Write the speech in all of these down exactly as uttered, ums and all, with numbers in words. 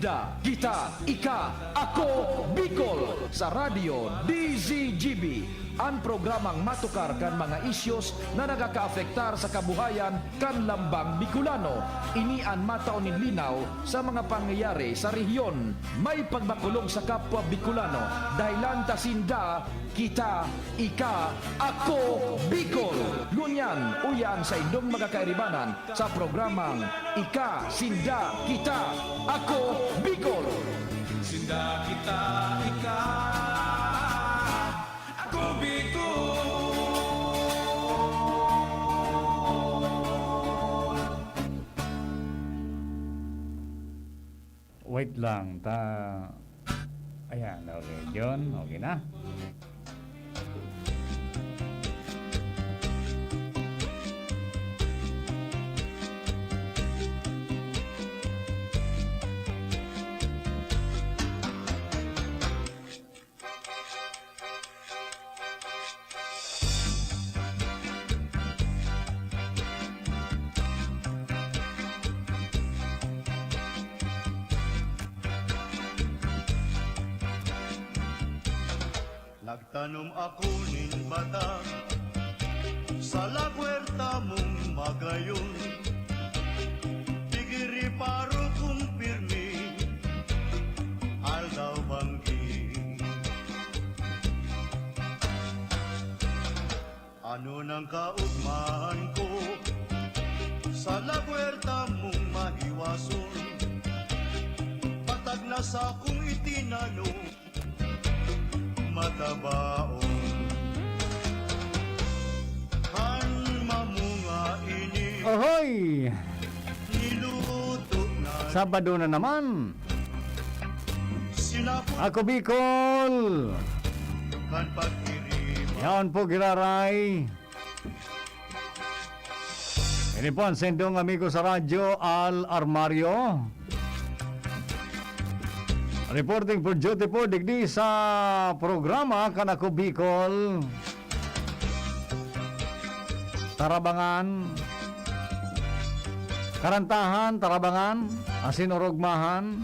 Da, kita, ika, ako, Bicol, sa Radyo D Z G B, an programang matukar kan mga isyos na nakakaapektar sa kabuhayan kan lambang Bicolano. Ini an matao nin linaw sa mga pangyayari sa rehiyon. May pagmakulog sa kapwa Bicolano, dahelan ta sinda, kita, ika, ako, Bicol. Ngunyan, uya an saindong mga kairibanan sa programang Ika, Sinda, Kita, Ako, Bicol. Sinda, kita, ika, ako, Bicol. Wait lang, ta-, ayan, okay, John, okay na. Nagtanom ako nin batang sa lagwerta mong magayon. Tigiriparo kong pirmi, aldaw banggi. Ano nang kaugmahan ko sa lagwerta mong mahiwason? Patag na sakong itinanom, matabaon. Kan mamunga ini, Ohoy! Niluto na Sabado na naman. Sinapot Ako Bicol! Kan pag-iriba. Yaon po, giraray. Ini po ang sendong amigo sa radyo, Al Armario. Reporting for duty po, digdi sa programa kan Ako Bicol. Tarabangan. Karantahan, Tarabangan, asin Orogmahan.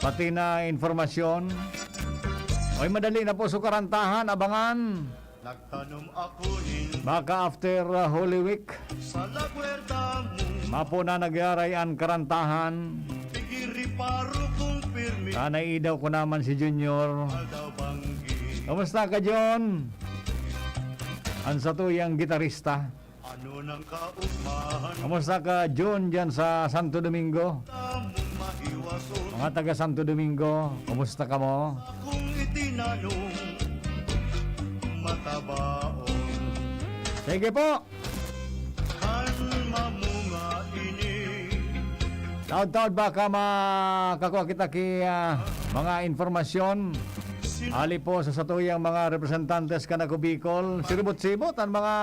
Pati na informasyon. Oy, madali na po, so Karantahan, abangan. Nagtanom ako nin Baka after, uh, Holy Week. Sa lagwerta mo. Mapo na nagyaray an Karantahan. Tigiriparo kong pirmi. Tanay idaw ko naman si Junior. Aldaw banggi. Kumusta ka, John? Ang satuyang gitarista. Ano nang kaugmahan? Kumusta ka, John, dyan sa Santo Domingo? Tamong maiwason. Mga taga Santo Domingo, kumusta kamo? Kung itinanom, matabaon. Sige po. Kan mamunga ini. Taod-taod baka makakua kita ki, ah, mga informasyon. Ali po sa satuyang mga representantes kan Ako Bicol. Siribot-sibot an mga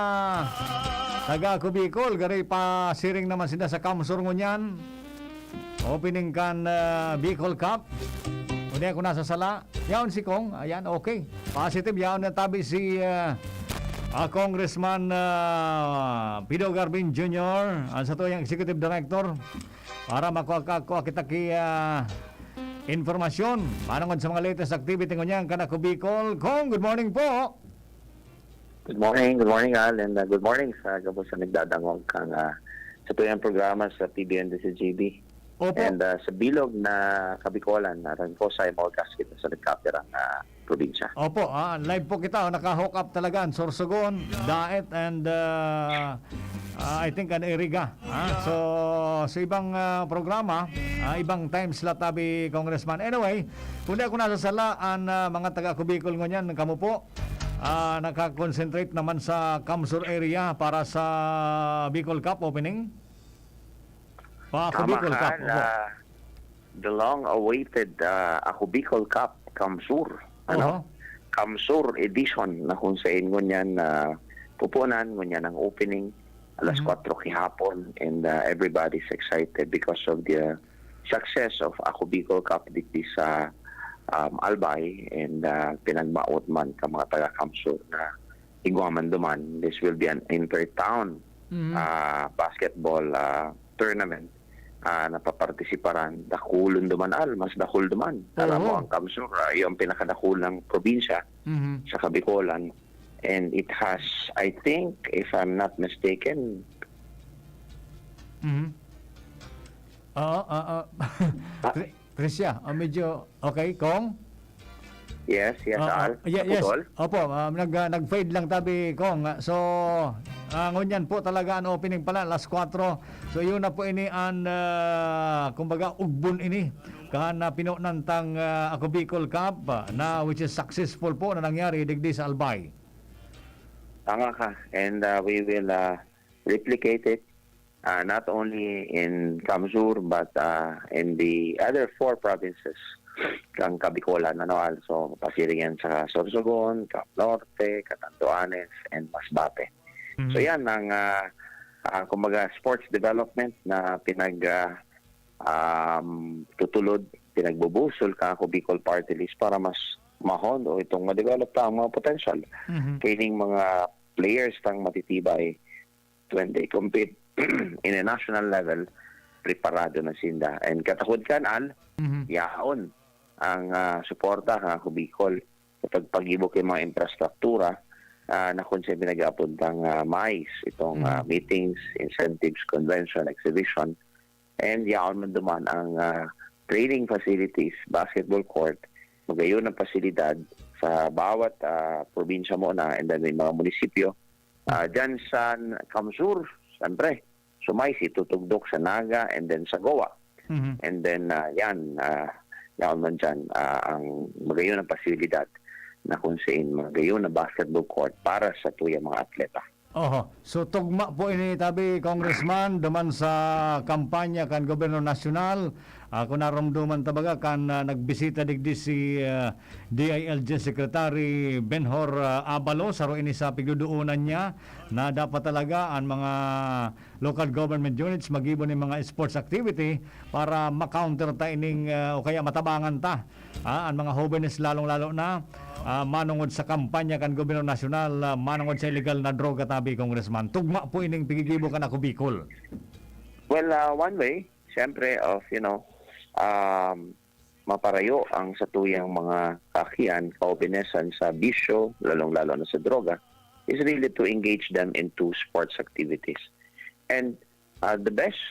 taga Ako Bicol. Gari pasiring naman sila sa Kamsur ngunyan. Opening kan, ah, Bicol Cup. Kundi ako nasa sala. Yaon si Kong. Ayan, okay. Positive. Yaon na tabi si, ah, ah, Congressman, ah, Pido Garvin Junior, ang satuyang executive director. Para makua-, kua kita ki, ah, informasyon manongod sa mga latest activity ngunyan kan Ako Bicol. Kong, good morning po. Good morning, good morning, Al, and, uh, good morning sa gabos na nagdadangog kang, uh, satuyang programa sa T B N D Z G B. Opo. And, uh, sa bilog na Kabikolan, na rin po sa Imolgas kita sa nagkapirang, uh, probinsya. Opo, ah, live po kita, oh, naka-hook up talaga ang Sorsogon, Daet, and, uh, uh, I think an Iriga. Ah, so, sa ibang, ah, programa, ah, ibang time slot tabi, Congressman. Anyway, kung di ako nasasala, an, ah, mga taga Ako Bicol ngunyan, kamo po, ah, nakakonsentrate naman sa Kamsur area para sa Bicol Cup opening? Pa Ako Tama Bicol ka, Cup, opo. Ah, the long-awaited, ah, Ako Bicol Cup, Kamsur. Ano? Oho. Kamsur edition na kung sa ingon yan na pupunan, ngunyan ang opening, alas Mhm. kwatro kihapon, and, uh, everybody's excited because of the success of Ako Bicol Cup digdi sa, um, Albay, and, uh, pinagmaot man ka mga taga Kamsur na igwa man duman, this will be an inter-town, Mhm. uh, basketball, uh, tournament ah, napapartisiparan, dakulon duman, Al, mas dakul duman. Alam mo, Oo. ang Kamsur, ah, yung pinakadakulang probinsya Mhm. sa Kabicolan. And it has, I think, if I'm not mistaken, Mhm. Oo, oo. Ah. Tri-, Tricia, oh, medyo okay, Kong? Yes, yes, Oo, Al. ye-, yes. Kaputol? Opo, ah, nag-, ah, nag-fade lang tabi, Kong. Ah, so, ah, ngunyan po talaga ang opening pala, alas kwatro. So, yun na po ini an, ah, kumbaga, ugbon ini. Kahan na pinunan tang, ah, Ako Bicol Cup, ah, na which is successful po na nangyari digdi sa Albay. Tama ka. And, ah, we will, ah, replicate it, ah, not only in Kamsur, but, ah, in the other four provinces kan Kabicolan, ano, Al? So, pasiring yan sa Sorsogon, Cap Norte, Catanduanes, and Masbate. Mhm. So, yan ang, ah, ah, kumbaga, sports development na pinag, ah, um, tutulod, pinagbubusol kan Ako Bicol Party List para mas mahondo itong ma-develop ta ang mga potential Mhm. kaining mga players tang matitibay when they compete in a national level, preparado na sinda. And katakod kan, Al, Mhm. yaon ang, ah, suporta kan Ako Bicol sa pagpagibo kan mga infrastruktura, ah, na kung siya pinag-aapuntang, ah, MICE, itong, ah, Mhm. meetings, incentives, convention, exhibition. And yaon man duman ang, ah, training facilities, basketball court, magayon ang pasilidad sa bawat, ah, probinsya mo na, and then may mga munisipyo. Ah, dyan sa N-, Kamsur, siyempre, sumay si tutugdok sa Naga and then sa Goa. Mhm. And then, ah, yan, ah, yaon man dyan, ah, ang magayon ang pasilidad na kung saan magayon na basketball court para sa tuyang mga atleta. Oho. So, tugma po ini, tabi, Congressman, duman sa kampanya kan Gobernador Nasyonal. Ah, kung naromdoman ta baga kan, ah, nagbisita digdi si, ah, D I L G Secretary Benhur, ah, Abalos, saro ini sa pigdodoonan niya na dapat talaga ang mga local government units magibo nin mga sports activity para ma-counter ta ining, ah, o kaya matabangan ta, ah, ang mga hobenes, lalong-lalo na, ah, manongod sa kampanya kan Gobernador Nasyonal, ah, manongod sa illegal na droga, tabi, Congressman. Tugma po ining pigigibo kan Ako Bicol. Well, ah, one way, siyempre, of, you know, um, maparayo ang satuyang mga kaakian, kaobenesan sa bisyo, lalong-lalo na sa droga, is really to engage them into sports activities. And, uh, the best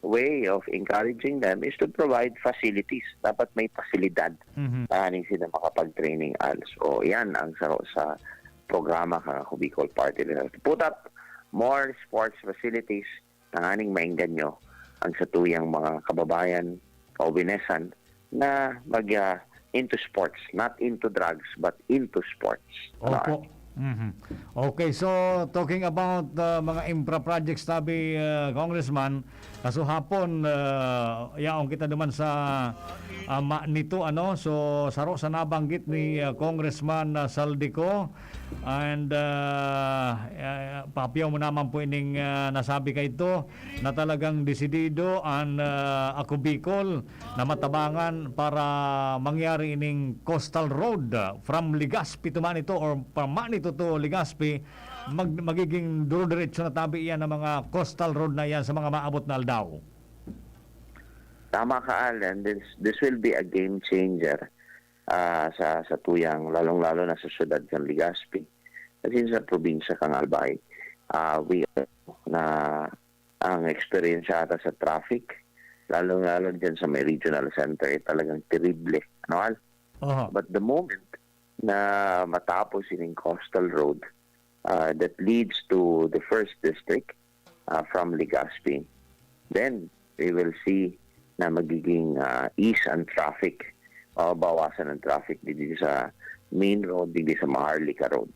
way of encouraging them is to provide facilities. Dapat may pasilidad Mhm. tanganing sila makapag-training, Al. So, yan ang sa, sa programa kan Ako Bicol Party List. Put up more sports facilities tanganing maengganyo ang satuyang mga kababayan, kaobenesan na mag, ah, into sports, not into drugs, but into sports. Ano, Opo. Mhm. Okay, so talking about, ah, mga infra projects, tabi, ah, Congressman, kasuhapon, ah, yaon kita duman sa, ah, Manito, ano? So, saro sa nabanggit ni, ah, Congressman, ah, Saldico, and, ah, ah, papiyaw mo naman po ining, ah, nasabi kaidto, na talagang desidido an, ah, Ako Bicol na matabangan para mangyari ining coastal road, ah, from Legazpi to Manito or from Manito to Legazpi, mag-, magiging duro-diretso na tabi iyan ng mga coastal road na iyan sa mga maabot na aldaw. Tama ka, Alan. This, this will be a game changer, ah, sa, sa tuyang, lalong-lalo na sa siyudad kan Legazpi. As in, sa probinsya kan Albay, ah, we na ang eksperyensya ata sa traffic, lalong-lalo dyan sa may regional center, eh, talagang terrible. Ano, Al? Aha. But the moment na matapos ining coastal road, ah, that leads to the first district, ah, from Legazpi, then we will see na magiging, ah, ease ang traffic. Mababawasan ang traffic didi sa main road, didi sa Maharlika Road,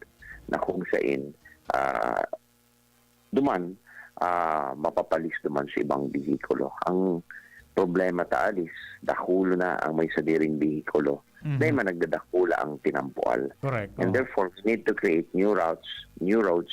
na kung sain, ah, duman, ah, mapapalis duman sa ibang behikulo. Ang problema ta, Al, is dakulo na ang may sadiring behikulo. Mhm. Dahil man nagdadakula ang tinampual. Correct. And Oo. therefore, we need to create new routes, new roads,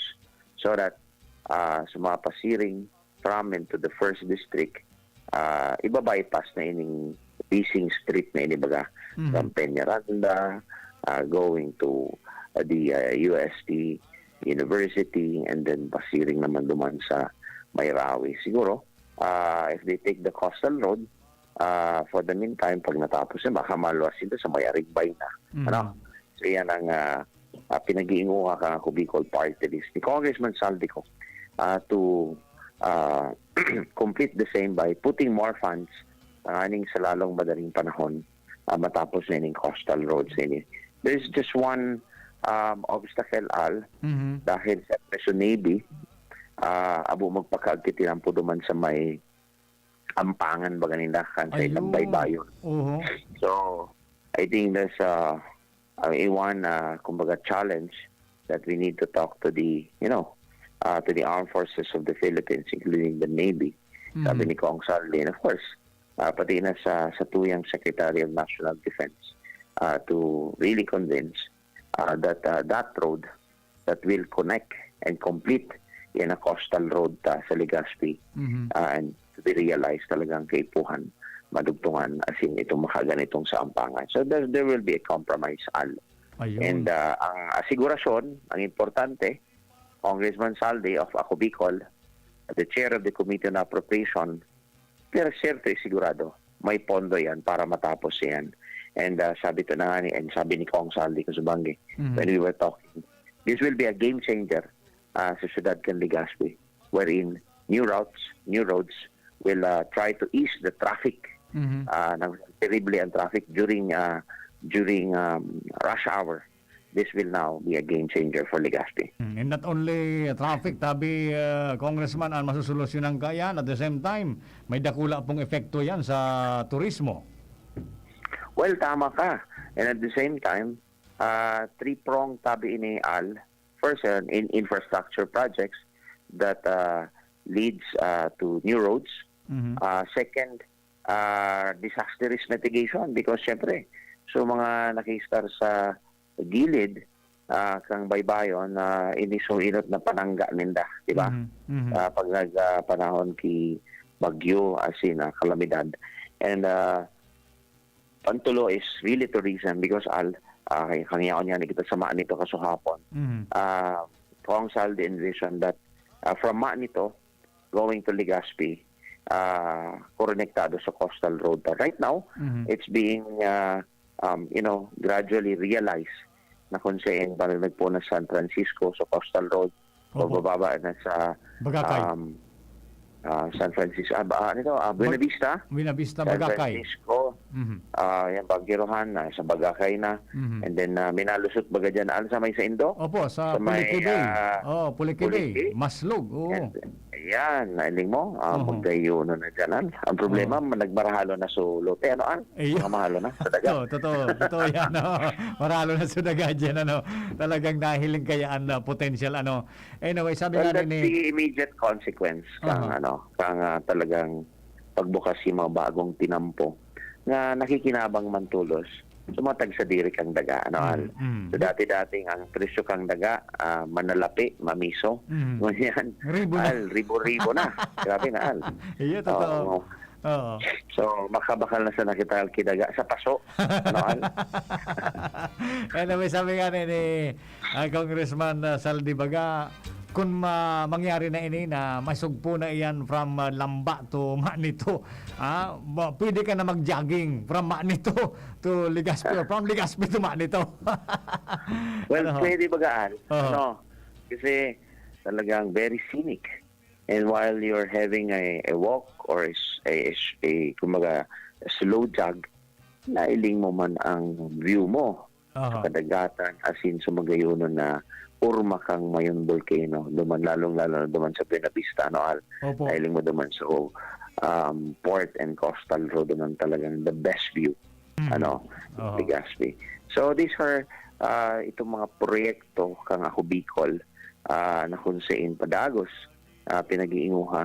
so that, ah, sa mga pasiring from and to the first district, ah, iba-bypass na ining busy street na ini, baga, Mhm. from Peñaranda, ah, going to, ah, the, ah, U S T University, and then pasiring naman duman sa Mairawi. Siguro, Ah, if they take the coastal road, ah, for the meantime, pag natapos na, baka maluwas sila sa may Arigbay na. Mhm. Ano? So, yan ang, ah, ah, pinag-iinguha ka nga Cubicol Party List ni Congressman Saldico, ah, to, ah, complete the same by putting more funds, ah, aning sa lalong madaling panahon, ah, matapos na ining coastal roads ini. There's just one, um, obstacle, Al, Mhm. dahil sa Preso Navy, ah, abo magpakaagtitinampo duman sa may Ampangan baga ninda, kan sa Ayun. Itang Baybayon. Oho. So, I think there's, uh, uh, a one, uh, kumbaga, challenge that we need to talk to the, you know, uh, to the armed forces of the Philippines, including the Navy, sabi Mhm. ni Kong Saldi. And of course, uh, pati na sa, sa tuyang Secretary of National Defense, uh, to really convince, uh, that, uh, that road that will connect and complete yan a coastal road ta sa Legazpi, Mhm. ah, and to be realized talagang kaipuhan, madugtungan, asin itong makaganitong sa Ampangan. So there, there will be a compromise, Al. Ayun. And, ah, ang asigurasyon, ang importante, Congressman Saldi of Ako Bicol, the chair of the Committee on Appropriation, pero siyempre sigurado, may pondo yan para matapos yan. And, ah, sabi to na nga ni, and sabi ni Kong Saldi Casubange, Mhm. when we were talking, this will be a game changer, ah, sa siyudad kan Legazpi, wherein new routes, new roads will, ah, try to ease the traffic. Mhm. Ah, nang terrible ang traffic during, ah, during, um, rush hour. This will now be a game changer for Legazpi. Hmm, and not only traffic, tabi, ah, Congressman, ang masusolusyonan ka yan, at the same time, may dakula pong epekto yan sa turismo. Well, tama ka. And at the same time, ah, three-pronged tabi ini, Al. First, uh, in infrastructure projects that, ah, leads, ah, to new roads. Mhm. Ah, second, ah, disaster risk mitigation because, syempre, so mga nakistar sa gilid, ah, kang baybayon na ini so inot na panangga ninda, di ba? Mhm, mhm. Ah, pag nag, ah, panahon ki bagyo, as in, ah, kalamidad. And, ah, pantulo is really tourism because, Al, ah, kay kangyaon nga ni kita sa Manito kasuhapon. Mhm. Ah, Kong Saldi envision that, ah, from Manito going to Legazpi, ah, konektado sa coastal road. But right now, Mhm. it's being, ah, um, you know, gradually realized na kung saan pa nagpo na San Francisco sa coastal road, Opo. pagbababa na sa, Bagakay. um, ah, San Francisco, ah, ba-, ano ito? Ah, Bag-, Buenavista, Buenavista, San Bagakay. Francisco, Mhm. ah, yan, Baguio Rohan, na sa Bagakay na. Mhm. And then, ah, may nalusot baga dyan, Al, sa may sa Indo? Opo, sa Sa may, Pulique Bay. ah, Oo, Pulique Bay. Pulique. Maslog, oo. And, ayan, nailing mo, ah, Oho. magkaiyono na dyan, Al. Ang problema, Oo. ma-, nagmarahalo na sa lote, ano, Al? Ayun. Mga mahalo na sa daga. Totoo, totoo. Totoo yan, no? Maralo na sa daga dyan, ano? Talagang nahiling kaya ang, ah, potential, ano? Anyway, sabi Well, nga that's ni the immediate consequence kang, Aha. ano, kang, ah, talagang pagbukas yung mga bagong tinampo na nakikinabang man tulos sa mga tagsadiri kang daga, ano, Al? Mm, mm. So, dati-dating ang presyo kang daga, ah, manalapi, mamiso. Mm. Ngunyan, Ribo na. Al, ribo-ribo na. Grabe na, Al. Iyo, totoo. Oo. Oo. So, makabakal na sa nakita kidaga sa paso. Ano, Al? Anyway, sabi nga ni, ni, ah, Congressman, ah, Saldi Baga, kung ma-, mangyari na ini na masugpo na iyan from, ah, Lamba to Manito, ah, ma-, pwede ka na mag-jogging from Manito to Legazpi or from Legazpi to Manito. Well, Ano ho? pwede baga, Al. Oo. Ano? Kasi talagang very scenic. And while you're having a, a walk or a, s-, a, a, a, kumbaga, a slow jog, nailing mo man ang view mo sa Aha. kadagatan, as in, sa magayonon na orma kang Mayon Volcano, duman, lalong-lalo na duman sa Buenavista, no, Al? Opo. Nailing mo duman. So, um, port and coastal road naman talagang the best view, Mhm. ano, Aha. Legazpi. So, these are, ah, itong mga proyekto kang Ako Bicol, ah, na kung saan padagos, ah, pinag-iinguha,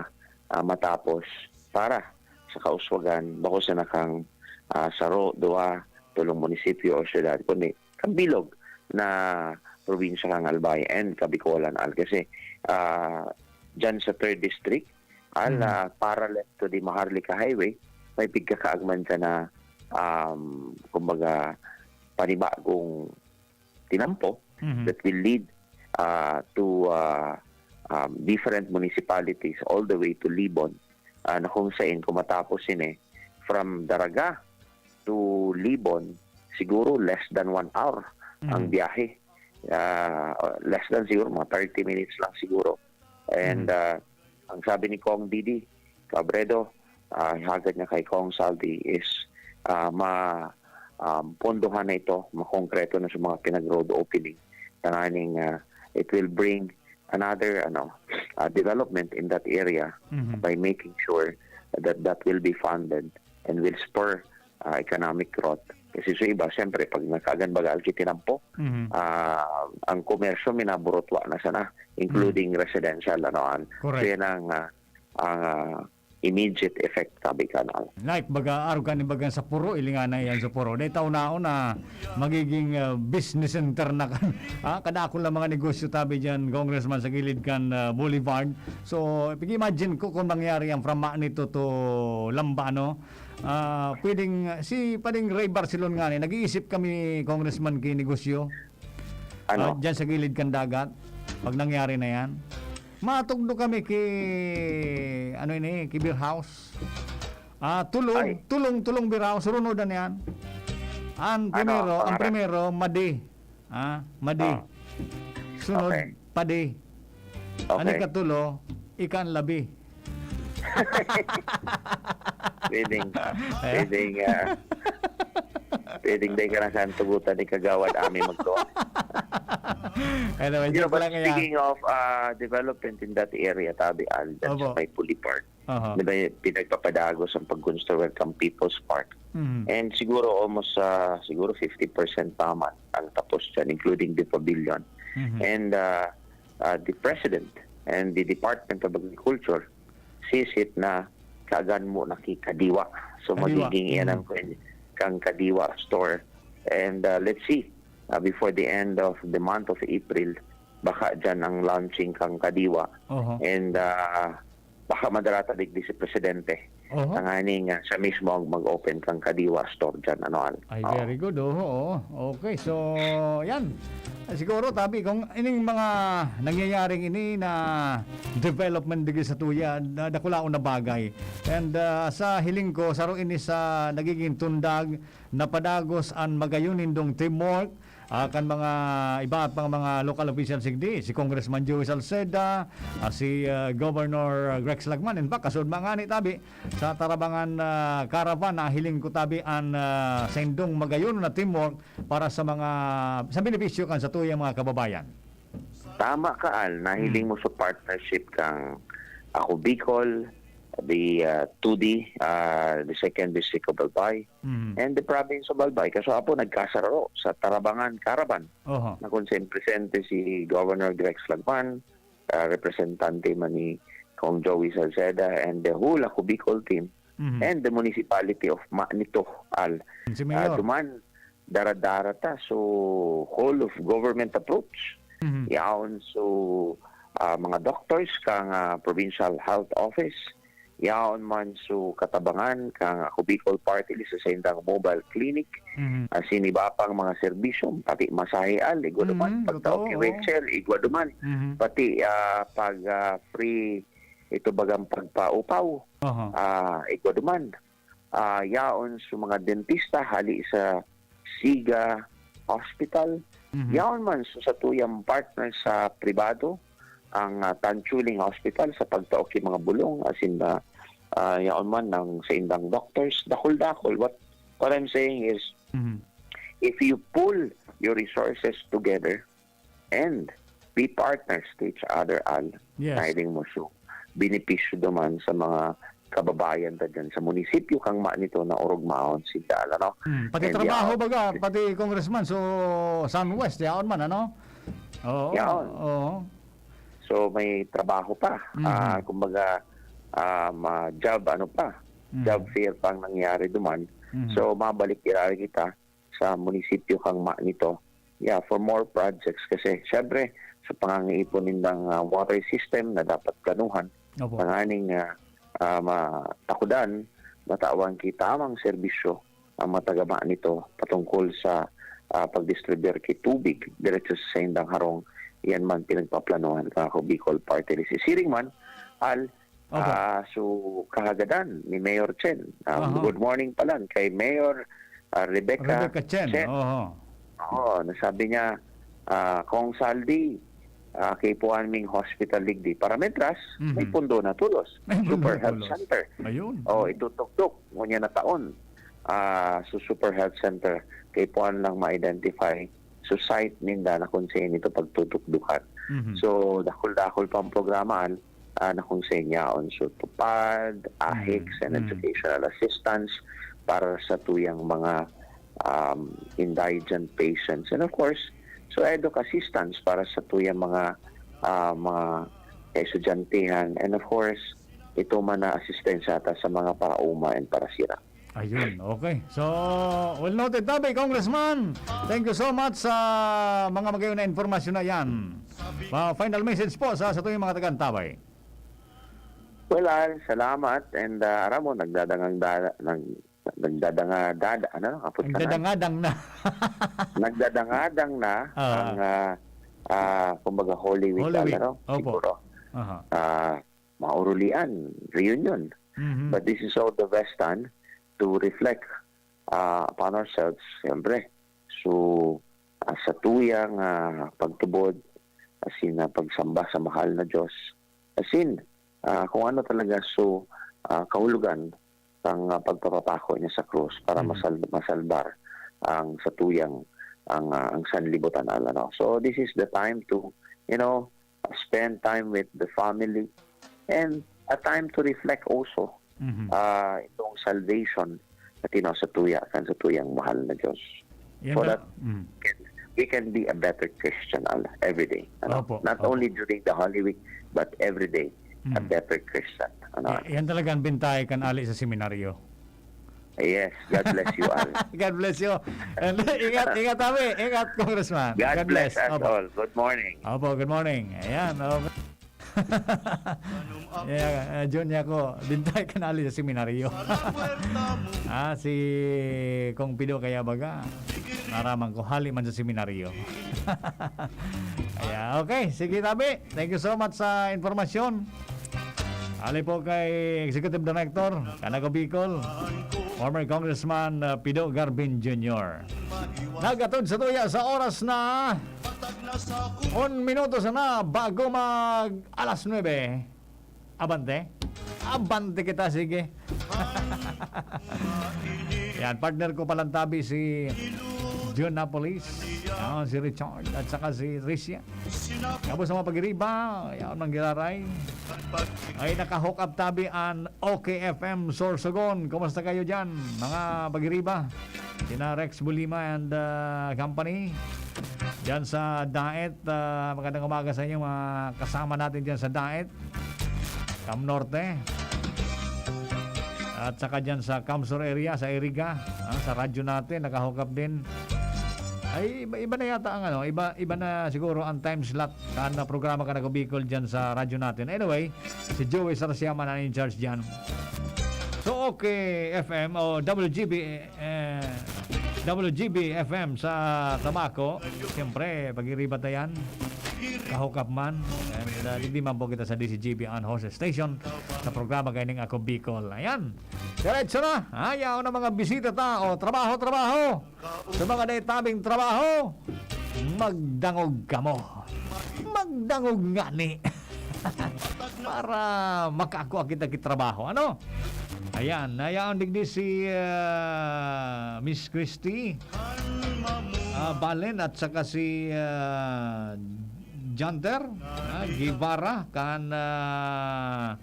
ah, matapos para sa kauswagan, bako sana kang, ah, saro, duwa, tolong munisipyo o syudad, kundi kan bilog na probinsya kang Albay and Kabicolan, Al. Kasi, ah, dyan sa third district, Al, Mm. ah, parallel to the Maharlika Highway, may pigkakaagman ka na, um, kumbaga, panibagong tinampo Mhm. that will lead, ah, to, ah, um, different municipalities all the way to Libon. ah, na kung sain kung matapos ini from Daraga to Libon, siguro less than one hour ang Mm. biyahe. Ah, less than siguro, mga thirty minutes lang siguro. And, Mm. ah, ang sabi ni Cong Didi Cabredo, ah, hagad niya kay Cong Saldi is, ah, ma-, um, pondohan na ito, makongkreto na sa mga pinag-road opening. Tanganing, ah, it will bring another, ano, ah, development in that area Mhm. by making sure that that will be funded and will spur, ah, economic growth. Kasi sa iba, siyempre, pag nagkagan baga alkitinampo, Mhm. ah, ang komersyo minaburutwa na sana, including Mhm. residential, ano, an. Correct. So, yan ang, ah, ang, ah, immediate effect, sabi ka, ano. Like, baga, arog kan ibagan sa puro, ilingan na yan sa puro. Dahil taon-taon na magiging, ah, business center na kan, ah, kadakol na mga negosyo tabi dyan, Congressman, sa gilid kan, ah, Boulevard. So, pag-imagine ko kung mangyari ang from Manito to Lamba, no? Ah, pwedeng, si Pading Ray Barcelon nga ni, nag-iisip kami, Congressman, ki negosyo. Ano? Ah, dyan sa gilid kan dagat, pag nangyari na yan. Matugdo kami ki, ano ini, ki beer house. Ah, tulong, Ay. tulong, tulong beer house, runod na yan. Ang Ano, primero, ang pangalan? primero, madi. Ah, madi. Ah. Sunod, Okay. padi. Ang Okay. ikatulo, ika ang labi. Pwedeng, Eh? pwedeng, ah, pwedeng dai ka na saan tugutan ni Kagawad Ami magtuon. Anyway, You know, joke but lang yan. speaking of, ah, development in that area, tabi, Al, dyan sa Opo. may Puli Park, Aha. di ba, pinagpapadagos ang pagkonstruir kang People's Park. Mhm. And siguro almost, ah, siguro fifty percent pa man ang tapos dyan, including the pavilion. Mhm. And, ah, ah, the President and the Department of Agriculture sees it na kagan mo na ki Kadiwa. So, Kadiwa. magiging iyan ang Mm. kwen-, kang Kadiwa store. And, ah, let's see, ah, before the end of the month of April, baka dyan ang launching kang Kadiwa. Oho. And, ah, baka madara ta digdi si Presidente. Oho. Tanganing, ah, siya mismo ang mag-open kang Kadiwa store dyan, ano, Al? Ay, Oo. very good. Oho, oo. Okay, so, yan. Siguro, tabi, kung ining mga nangyayaring ini na development digdi sa tuya, na dakulaon na bagay. And, ah, sa hiling ko, saro ini sa nagiging tundag na padagos an magayon nindong teamwork, ah, kan mga iba pang mga local officials sigdi, si Congressman Joey Salceda, ah, si, ah, Governor Rex Lagman. In fact, kasud mga ni tabi, sa Tarabangan, ah, Caravan, nahiling ko tabi an, ah, saindong magayon na teamwork para sa mga, sa benepisyo kan satuyang mga kababayan. Tama ka, Al. Nahiling Hmm. mo sa partnership kang Ako Bicol, the, ah, two D, ah, the second district of Albay, Hmm. and the province of Albay. Kaso apo, nagkasararo sa Tarabangan Caravan Oho. na kung saan presente si Governor Grex Lagman, ah, representante man ni Cong Joey Salceda, and the whole Ako Bicol team, Mhm. and the municipality of Manito, Al. Si Ah, Mayor. duman, dara-dara ta. So, whole of government approach. Mhm. Yaon, so, ah, mga doctors kang, ah, Provincial Health Office. Yaon man, so, katabangan kang Ako Bicol Party List sa saindang mobile clinic. Mhm. Asin iba pang mga serbisyo, pati masahe, Al, igwa duman. Mhm, Pagtao totoo, ki oo. Rachel, igwa duman. Mhm. Pati, ah, pag, ah, free, ito bagang pagpaupaw, Aha. ah, igwa duman. Ah, yaon sa mga dentista hali sa Siga Hospital. Mhm. Yaon man sa satuyang partner sa pribado, ang, ah, Tanchuling Hospital sa pagtao ki mga bulong, asin, ah, ah, yaon man ang saindang doctors, dakul-dakul. What, what I'm saying is, Mhm. if you pool your resources together and be partners to each other, Al, Yes. nahiling mo, so, benepisyo duman sa mga kababayan ta dyan sa munisipyo kang Manito na orog maon sinda, ano? Hmm, pati And trabaho, yaon. baga, pati congressman, so, Sunwest, yaon man, ano? Oo, Yaon. oo. So, may trabaho pa. Mhm. Ah, kumbaga, um, ah, job, ano pa? Mhm. Job fair pang nangyari duman. Mhm. So, mabalik irari kita sa munisipyo kang Manito. Yeah, for more projects kasi, syempre, sa pangangaipon nindang, ah, water system na dapat planuhan, Opo. tanganing, ah, ah, matakudan, matawan ki tamang serbisyo ang mga taga Manito patungkol sa, ah, pagdistribuyar ki tubig diretso sa saindang harong. Yan man pinagpaplanuhan kang Ako Bicol Party List. Siring man, Al, Opo. Ah, so, kahagadan ni Mayor Chen. Ah, Aha. Good morning pa lang kay Mayor, ah, Rebecca Rebecca Chen, Chen. Oho. Oo, nasabi niya, ah, "Kong Saldi, ah, kaipuhan ming hospital digdi." Para mentras, may Mhm. pundo na tolos. May pundo Super na Health tolos. Center. Ayun. Oh, itutuktok, ngunyan na taon. Ah, so Super Health Center, kaipuhan lang ma-identify. So, site ninda na kung saan ito pagtutukdokan. Mhm. So, dakul-dakul pang programa, ah, na kung saan yaon. So, tupad, ahik, Mm. and Mm. educational assistance para sa tuyang mga, um, indigent patients. And of course, so edoc assistance para sa tuyang mga, ah, mga estudyantehon. And of course, ito man na asistensya ta sa mga paraoma and parasira. Ayun, okay. So, well noted, Tabi, Congressman. Thank you so much sa mga magayon na impormasyon na yan. Pa-, final message po sa, sa tuyong mga taga-Antabay. Well, Al, salamat. And, ah, aram mo, nagdadangang da-, nag-, nagdadanga-dada, ano? Kapot ka na. Nagdadangadang na. Nagdadangadang na Ah. ang, ah, ah, kumbaga, Holy Week, Holy Al, Week. ano? Opo. Siguro. Aha. Ah, maurulian, reunion. Mhm. But this is all the best time to reflect, ah, upon ourselves, siyempre. So, ah, sa tuyang, ah, pagtubod, asin na pagsamba sa mahal na Diyos, asin, ah, kung ano talaga so, ah, kahulogan ng, ah, pagpapapako niya sa krus para Mhm. masal-, masalbar ang sa tuyang, ang, ah, ang sanlibutan, Al, ano. So, this is the time to, you know, spend time with the family and a time to reflect also, Mhm. ah, itong salvation na tinao sa tuya, kan sa tuyang mahal na Diyos. Yan So ta-, that mm. can, we can be a better Christian, Al, every day, ano? Opo, Not opo. only during the Holy Week, but every day, a Mm. better Christian, ano? Ya-, yan talaga ang bintay kan ali sa seminaryo. Yes, God bless you, Al. God bless you. And ingat, ingat, Tabi. Ingat, Congressman. God God bless bless. us Opo. all. Good morning. Opo, good morning. Ayan, oh. Yeah, uh, Jun, niya ko, bintay ka na ali sa seminaryo. Ah, si, kung pido kaya baga, naraman ko, hali man sa seminaryo. Ayan, okay. Sige, Tabi. Thank you so much sa impormasyon. Ali po kay Executive Director, Kanago Bicol, former Congressman, uh, Pido Garbin Junior Nag-atod sa tuya sa oras na un minuto sana bago mag alas nuebe. Abante. Abante kita, sige. Yan, partner ko palang tabi si Jun Napolis, ah, si Richard, at saka si Tricia. Tapos sa mga pagiriba, yaon man giraray. Ay, naka-hook up tabi an OK F M Sorsogon. Kumusta kayo dyan, mga pagiriba? Sina Rex Bulima and, uh, company. Diyan sa Daet, uh, magandang umaga sa inyo, mga kasama natin diyan sa Daet. Cam Norte. At saka dyan sa Cam Sur area, sa Iriga, ah, sa radyo natin, naka-hook up din. Ay, iba, iba na yata ang ano, iba, iba na siguro ang time slot kan programa Kanago Bicol dyan sa radyo natin. Anyway, si Joey Sarsiaman ang in charge dyan. So, OK F M o W G B, eh, W G B F M sa Tabaco. Siyempre, pag-iriba ta yan. Kahukap man. And, uh, digdi man po kita sa D Z G B An Horse Station sa programa kaining Ako Bicol. Ayan. Diretso na. Ayaw na mga bisita ta. O, trabaho, trabaho. Sa mga dai tabing trabaho, magdangog kamo. Magdangog ngani. Para makakua kita ki trabaho. Ano? Ayan, nayaon digdi si, ah, Miss Christy, ah, Balen at saka si, ah, Janter, ah, Guevara kan, ah,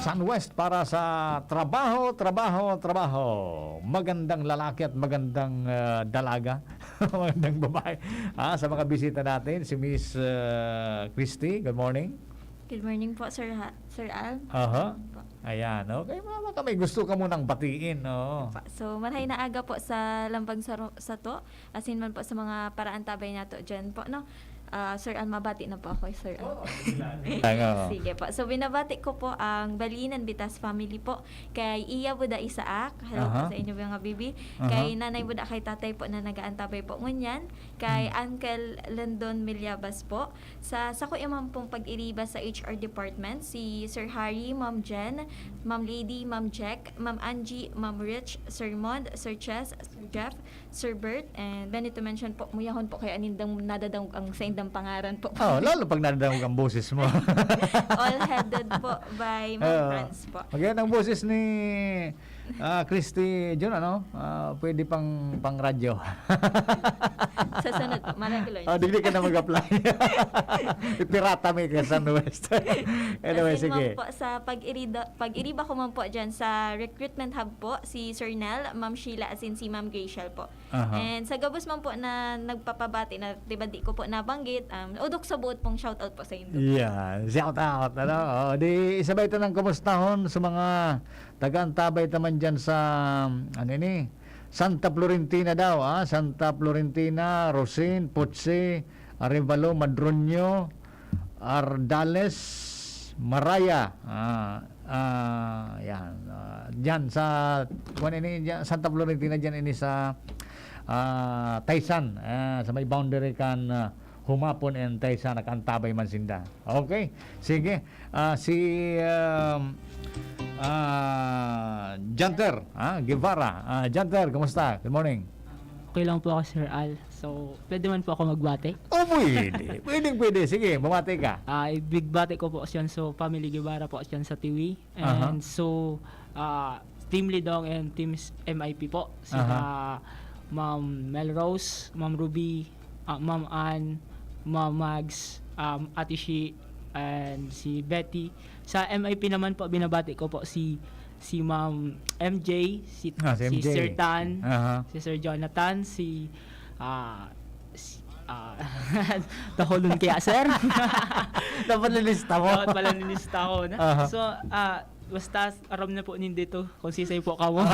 Sunwest para sa trabaho, trabaho, trabaho. Magandang lalaki at magandang, ah, dalaga. Magandang babae. Ah, sa mga bisita natin, si Miss, ah, Christy, good morning. Good morning po, Sir Ha-, Sir Al. Aha. Po. Ayan, okay. Baka may gusto ka munang batiin, oo. Pa-, so, marhay na aga po sa lambang saro-, sato. Asin man po sa mga paraantabay nato dyan po, no? Ah, Sir Al, mabati na po ako, Sir Al. Ang, oo. Sige po. So, binabati ko po ang Balinan Bitas family po. Kay Iya Buda Isaac. Hello po Aha. sa inyo, mga bibi. Aha. Kay Nanay Buda, kay Tatay po na nag-aantabay po ngunyan. Kay Hmm. Uncle London Milyabas po. Sa, sa kuya man pong pag-iriba sa H R department, si Sir Harry, Ma'am Jen, Ma'am Lady, Ma'am Jack, Ma'am Angie, Ma'am Rich, Sir Mond, Sir Chess, Sir Jeff, Sir Bert, and then ito mention po, muyahon po kaya nindang nadadangog ang sa indang pangaran po. Oh, lalo pag nadadangog ang boses mo. All headed po by Ma'am Oo. Franz po. Maganda ang boses ni ah, Christy Jun, ano? Ah, pwede pang, pang radyo. Sa sunod po, maregular. Ah, digdi ka na mag-apply. Ipirata mo yung Quezon West. Anyway, Kasi sige. ma'am po, sa pag-irida, pag-iriba ko man po dyan sa recruitment hub po, si Sir Nel, Ma'am Sheila, as in si Ma'am Graciel po. Aha. And sa gabos man po na nagpapabati na, di ba, di ko po nabanggit, um, udok sa buot pong shoutout po sa indo. Yeah, shout out, ano? Oh, di isabay ta ng kumustahon sa mga taga-antabay ta man dyan sa, ano ini, Santa Florentina daw, ah. Santa Florentina, Rosin, Putsi, Arevalo, Madroño, Ardales, Maraya. Ah, ah, yan. Ah, dyan sa, kuwan ini, dyan, Santa Florentina, dyan ini sa ah, Taysan, ah, sa may boundary kan ah, Humapon and Taysan, nakaantabay man sinda. Okay, sige. Ah, si um, ah, Janter ah, Guevara. Ah, Janter, kumusta? Good morning. Okay lang po ako, Sir Al. So, pwede man po ako magbati. Oh, pwede. Pwedeng pwede. Sige, bumati ka. Ah, ibigbati ko po siyan sa family Guevara po siyan sa Tiwi. Aha. And so, ah, Team Lidong and Team M I P po. Si Aha. ah, Ma'am Melrose, Ma'am Ruby, ah, Ma'am Ann, Ma'am Mags, um, Ate Shi, and si Betty. Sa M I P naman po, binabati ko po si si Ma'am M J, si, Ah, si si M J. Sir Tan, Aha. si Sir Jonathan, si, ah, si, ah, tahulon kaya, sir? Dapat nilista mo. Dapat pala nilista ko na. Aha. So, ah, basta aram na po nindo to kung sisay po kamo.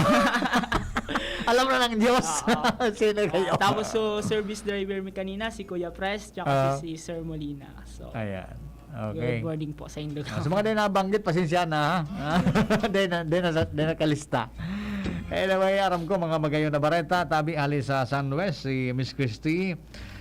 Alam na ng Diyos. Oo. Sino kayo? Ah, tapos so, service driver mi kanina, si Kuya Pres, tsaka Ah. si, si Sir Molina. So, Ayan. good Okay. morning po sa indo. Ah, sa mga di nabanggit, pasensya na, ha? Ah, di na, di na, di na kalista. Anyway, aram ko, mga magayon na bareta, tabi hali sa Sunwest, si Miss Christy.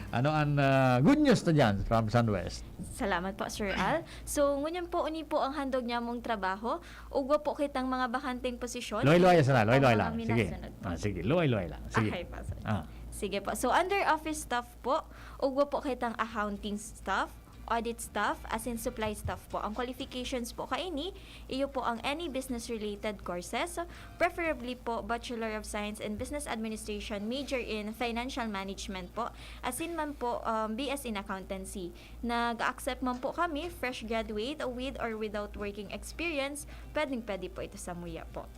Ano ang ah, good news na dyan from Sunwest? Salamat po, Sir Al. So, ngunyan po, uni po ang handog niya mong trabaho. Ugwa po kitang mga bakanteng posisyon. Luway-luway sana, luway-luway Ang lang. mga Sige. minasunod. Ah, sige, luway-luway lang. Sige. Okay, pa, sir. Ah. Sige po. So, under office staff po, ugwa po kitang accounting staff, audit staff, as in supply staff po. Ang qualifications po kaini, iyo po ang any business-related courses, preferably po Bachelor of Science in Business Administration, major in Financial Management po, as in man po um, B S in Accountancy. Nag-accept man po kami, fresh graduate, with or without working experience, pwedeng-pwede po ito sa muya po.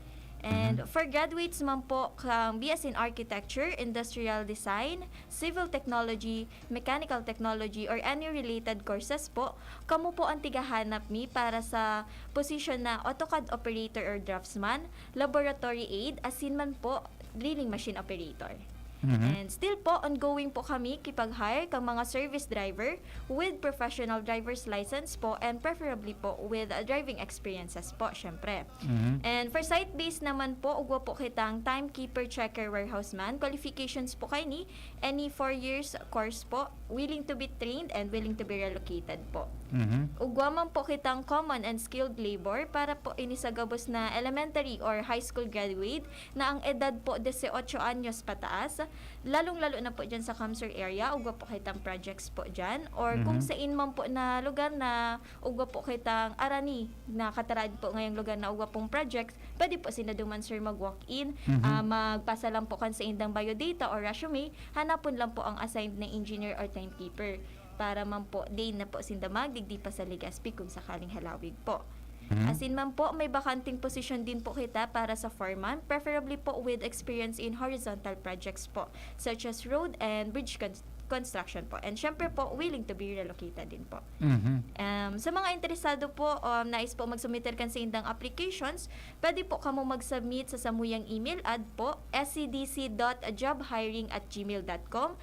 And Mhm. for graduates man po kang B S in Architecture, Industrial Design, Civil Technology, Mechanical Technology, or any related courses po, kamo po ang tigahanap mi para sa position na AutoCAD operator or draftsman, laboratory aide, asin man po drilling machine operator. Mhm. And still po, ongoing po kami kipag-hire kang mga service driver with professional driver's license po and preferably po with uh, driving experiences po, syempre. Mhm. And for site-based naman po, ugwa po kitang timekeeper, checker, warehouse man. Qualifications po kaini, any four years course po, willing to be trained and willing to be relocated po. Mhm. Ugwa man po kitang common and skilled labor para po ini sa gabos na elementary or high school graduate na ang edad po dieciocho anyos pataas, lalong-lalo na po dyan sa CamSur area, ugwa po kitang projects po dyan, or kung Mhm. sain man po na lugar na ugwa po kitang arani na katarad po ngayong lugar na ugwa pong projects, pwede po sinda duman, sir, mag-walk-in, Mhm. ah, magpasa lang po kan sa indang biodata or resume, hanapon lang po ang assigned na engineer or timekeeper para man po, di na po sinda magdigdi pa sa Legazpi kung sakaling halawig po. Mhm. Asin man po, may bakanting posisyon din po kita para sa foreman, preferably po with experience in horizontal projects po, such as road and bridge cons- construction po. And syempre po, willing to be relocated din po. Mhm. Um, sa mga interesado po, um, nais po magsumiter kan sa indang applications, pwede po kamo mag-submit sa samuyang email ad po, S C D C dot job hiring at gmail dot com.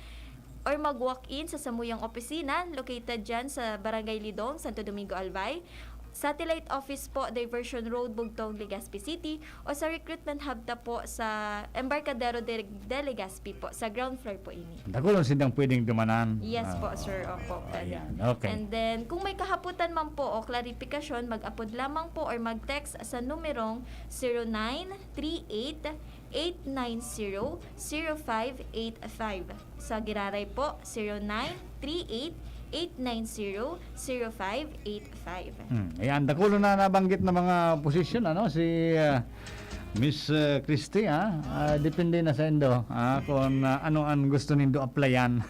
or mag-walk-in sa samuyang opisina located dyan sa Barangay Lidong, Santo Domingo, Albay, Satellite Office po, Diversion Road, Bugtong, Legazpi City, o sa recruitment hub ta po sa Embarcadero de, de Legazpi po, sa ground floor po ini. Dakulon sindang pwedeng dumanan. Yes po, Ah, sir. Opo, pwede. Ayan, okay. And then, kung may kahaputan man po o klarifikasyon, mag-apod lamang po or mag-text sa numerong zero nine three eight eight nine zero zero five eight five. Sa Giraray po, zero nine three eight eight nine zero zero five eight five. Hmm. Ayan, dakulo na nabanggit na mga posisyon, ano, si, ah, Miss, ah, Christy, ah. Ah, depende na sa indo, ah, kung, ah, ano ang gusto nindo applyan.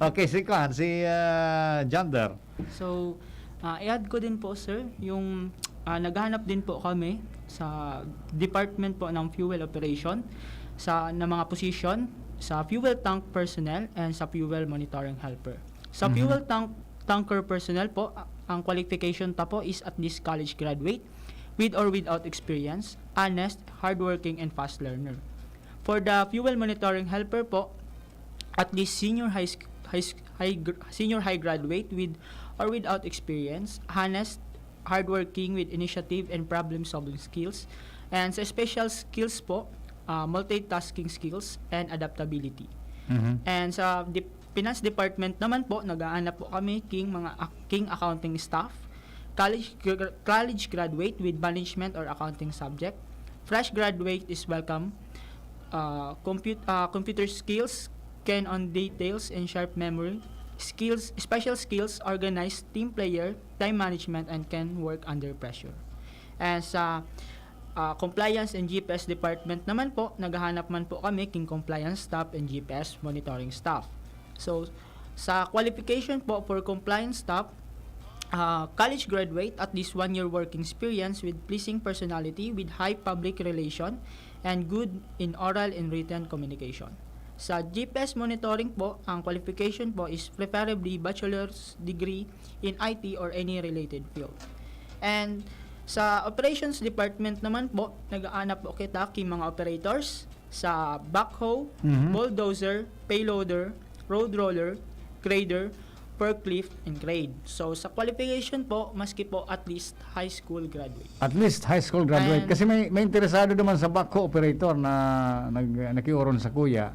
Okay, si Kwan, si, ah, Jander. So, ah, i-add ko din po, sir, yung, ah, naghahanap din po kami sa department po ng fuel operation sa, na mga position sa fuel tank personnel and sa fuel monitoring helper. Sa Mhm. fuel tank, tanker personnel po, a-, ang qualification ta po is at least college graduate with or without experience, honest, hardworking, and fast learner. For the fuel monitoring helper po, at least senior high sc-, high sc-, high gr-, senior high graduate with or without experience, honest, hardworking with initiative and problem-solving skills, and sa special skills po, ah, multitasking skills and adaptability. Mhm. And sa dep-, finance department naman po, nag-aanap po kami king mga ac-, king accounting staff, college gr-, college graduate with management or accounting subject, fresh graduate is welcome, ah, compute-, ah, computer skills, keen on details and sharp memory, skills, special skills, organized, team player, time management, and can work under pressure. And sa, ah, compliance and G P S department naman po, naghahanap man po kami king compliance staff and G P S monitoring staff. So, sa qualification po for compliance staff, ah, college graduate, at least one year working experience with pleasing personality with high public relation and good in oral and written communication. Sa G P S monitoring po, ang qualification po is preferably bachelor's degree in I T or any related field. And sa operations department naman po, nag-aanap po kita king mga operators sa backhoe, Mhm. bulldozer, payloader, road roller, grader, forklift, and crane. So, sa qualification po, maski po at least high school graduate. At least high school graduate. And Kasi may, may interesado naman sa backhoe operator na nag-, nakiuron sa kuya.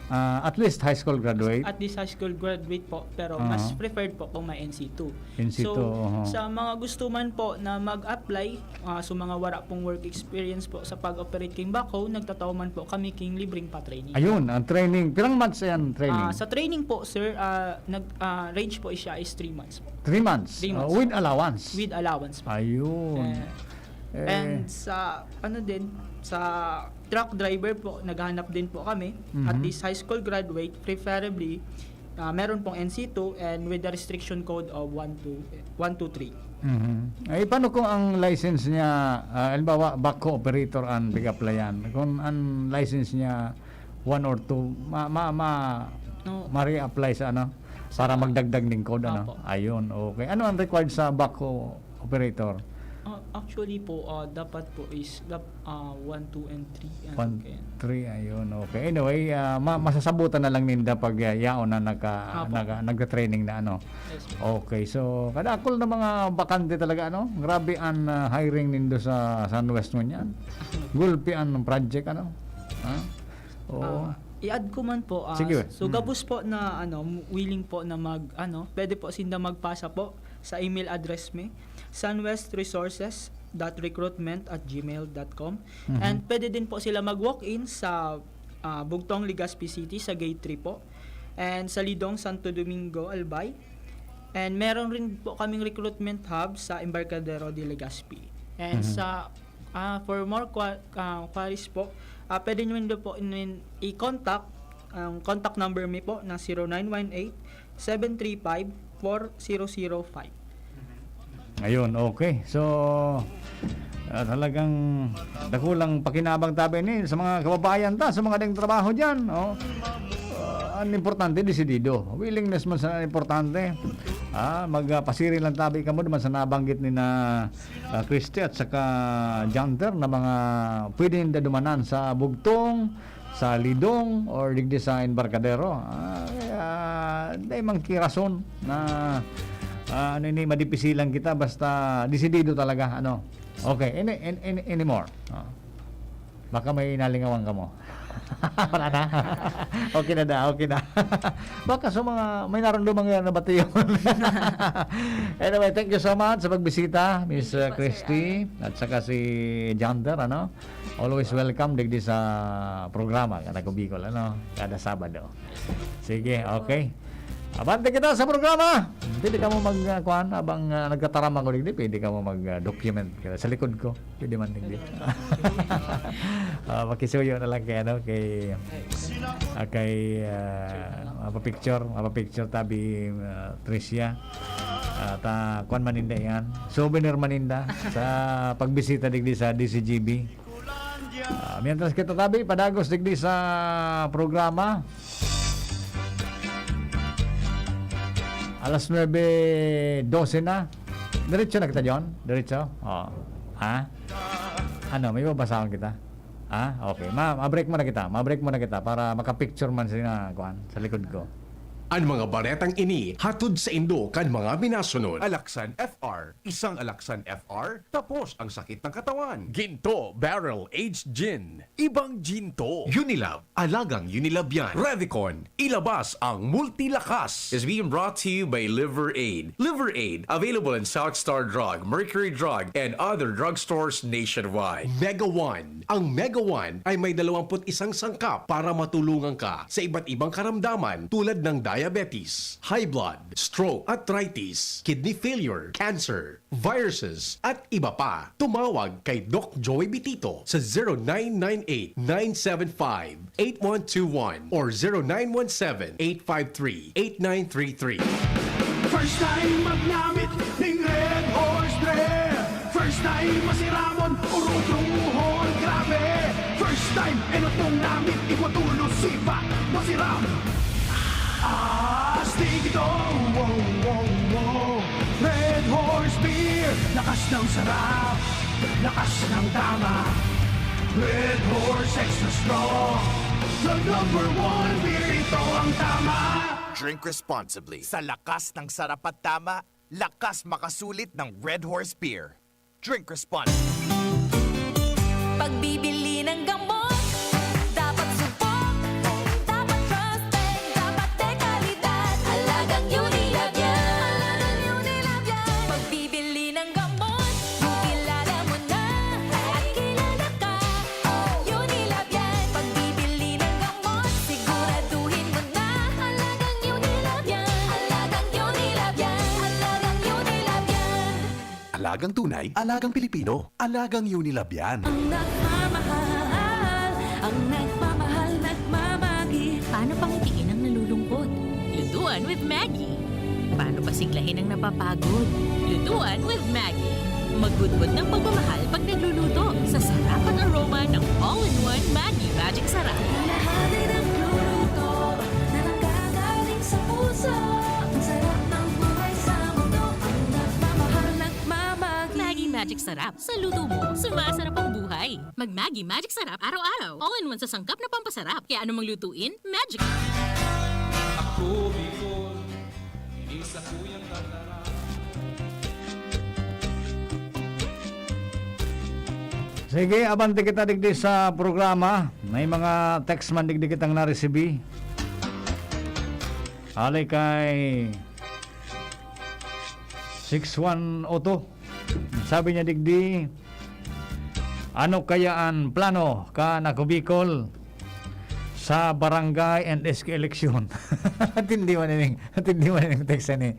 Ah, at least high school graduate. At least high school graduate po, pero mas Aha. preferred po kung may N C two. N C two, So, oho. sa mga gusto man po na mag-apply, ah, sa mga wala pong work experience po sa pag-operate king backhoe, nagtatao man po kami king libreng pa-training. Ayun, ang training. Pirang months yan, training? Ah, sa training po, sir, ah, nag, ah, range po siya is three months po. Three months? Three months. Ah, with allowance? With allowance po. Ayun. Eh, Eh. and sa, ano din, sa truck driver po, naghahanap din po kami. At Mhm. least high school graduate, preferably, ah, meron pong N C two and with the restriction code of one two, one two three. Mhm. Eh, paano kung ang license niya, ah, halimbawa, backhoe operator ang pig-applyan? Kung ang license niya, one or two, ma-, ma-, ma-, No. ma-reapply sa ano? Para Sa magdagdag ning code, ano? Apo. Ayun, okay. Ano ang required sa backhoe operator? Ah, actually po, ah, dapat po is dap-, ah, one, two, and three, ano, One, kaya. three, ayun, okay. Anyway, ah, ma-, masasabutan na lang ninda pag, ah, yaon na nagka-, Apo. nagka-, nagka-training na, ano. Yes, po. Okay, so, kadakol na mga bakante talaga, ano? Grabe ang, ah, hiring nindo sa Sunwest ngunyan. Gulpi ang project, ano? Ha? Oo. Ah, i-add ko man po, ah, Sige, so, mm. gabos po na, ano, willing po na mag, ano, pwede po sinda magpasa po sa email address mi, sunwestresources dot recruitment at gmail dot com. Mhm. And pwede din po sila mag-walk-in sa, ah, Bugtong, Legazpi City, sa Gate three po. And sa Lidong, Santo Domingo, Albay. And meron rin po kaming recruitment hub sa Embarcadero de Legazpi. And Mhm. sa, ah, for more qua-, ah, queries po, ah, pwede nyo din po in-, i-contact. Ang contact number mi po na zero nine one eight, seven three five, four zero zero five. Ayun, okay. So, ah, talagang dakulang pakinabang tabi ni sa mga kababayan ta, sa mga ding trabaho diyan, oh. Ah, ang importante, desidido. Willingness man sa importante. Ah, magpasiring lang tabi kamo naman sa nabanggit ni na, ah, Christy at saka Janter na mga pwede ninda dumanan sa Bugtong, sa Lidong, or digdi sa Embarcadero. Ah, kaya Ah, dai man ki rason na, ah, ano ini, madipisilan kita basta desidido talaga, ano. Okay, any, any, any, any more? Ah. Baka may nalingawan ka mo. Wala na? Okay na da, okay na. Baka sa mga may naramdaman nga na batiyon. Anyway, thank you so much sa pagbisita, Miss, Thank you uh, po, Sir Christy, Al. At saka si Jander, ano? Always welcome digdi sa programa, Kanaku Bicol, ano? Kada Sabado. Sige, okay. Abante kita sa programa. Pwede ka mo mag, uh, kuan, habang, uh, nagtataram ako digdi, pwede ka mo mag, uh, document sa likod ko. Pwede man digdi. Ah, makisuyo na lang kay, ano, kay, ah, kay, ah, mapapicture, mapapicture tabi, ah, Tricia. At, ah, kuan man ninda yan. Souvenir man ninda sa pagbisita digdi sa D C G B. Ah, mientras kita tabi, padagos digdi sa programa. Alas nuebe doce na. Diretso na kita, John? Diretso? Oh. Ha? Ano, may babasahon kita? Ha? Okay. Ma, ma-break muna kita. Ma-break muna kita para makapicture man sina, kuan, sa likod ko. An mga baretang ini hatod saindo kan mga minasunod. Alaksan F R, isang Alaksan F R, tapos ang sakit ng katawan. Ginto Barrel Aged Gin, ibang Ginto. Unilab, alagang Unilab yan. Revicon, ilabas ang multilakas. Is being brought to you by Liver Aid. Liver Aid, available in South Star Drug, Mercury Drug, and other drugstores nationwide. Mega One. Ang Mega One ay may dalawampu't isang sangkap para matulungan ka sa iba't ibang karamdaman tulad ng diabetes, high blood, stroke, arthritis, kidney failure, cancer, viruses, at iba pa. Tumawag kay Doc Joey Bitito sa zero nine nine eight, nine seven five, eight one two one or zero nine one seven, eight five three, eight nine three three. First time magnamit ning Red Horse Beer. First time masiramon, uruduhon, grabe. First time, enot mong namit, igwa tulo, sipa, masiram. Astig ito, wow, wow, wow. Red Horse Beer, lakas ng sarap, lakas ng tama. Red Horse Extra Strong, the number one beer, ito ang tama. Drink responsibly. Sa lakas ng sarap at tama, lakas makasulit ng Red Horse Beer. Drink responsibly. Pagbibili ng gamot, dapat subok, dapat trusted, dapat dekalidad. Alagang Unilab yan. Alagang Unilab yan. Pagbibili ng gamot, kung kilala mo na at kilala ka, Unilab yan. Pagbibili ng gamot, siguraduhin mo na. Alagang Unilab yan. Alagang Unilab yan. Alagang Unilab yan. Alagang tunay, alagang Pilipino, alagang Unilab yan. Ang nagmamahal, ang nagmamahal, nagmamagi. Paano pangitiin ang nalulungkot? Lutuan with Maggi. Paano pasiglahin ang napapagod? Lutuan with Maggi. Magudbod ng pagmamahal pag nagluluto sa sarap at aroma ng all-in-one Maggi Magic Sarap. Kalahati ng luluto na nanggagaling sa puso. Ang sarap ng buhay sa mundo. Ang nagmamahal, nagmamagi. Maggi Magic Sarap. Sa luto mo, sumasarap ang buhay. Mag Maggi Magic Sarap araw-araw. All-in-one sa sangkap na pampasarap. Kaya anumang lutuin, magic. Ako, Bicol, ini sa kuyang tataram. Sige, abante kita digdi sa programa. May mga text man digdi kitang naresibi. Hali kay six one oh two. Sabi niya digdi, "Ano kaya an plano kan Ako Bicol sa barangay and S K eleksyon?" Atindi man ining, atindi man ining text ni,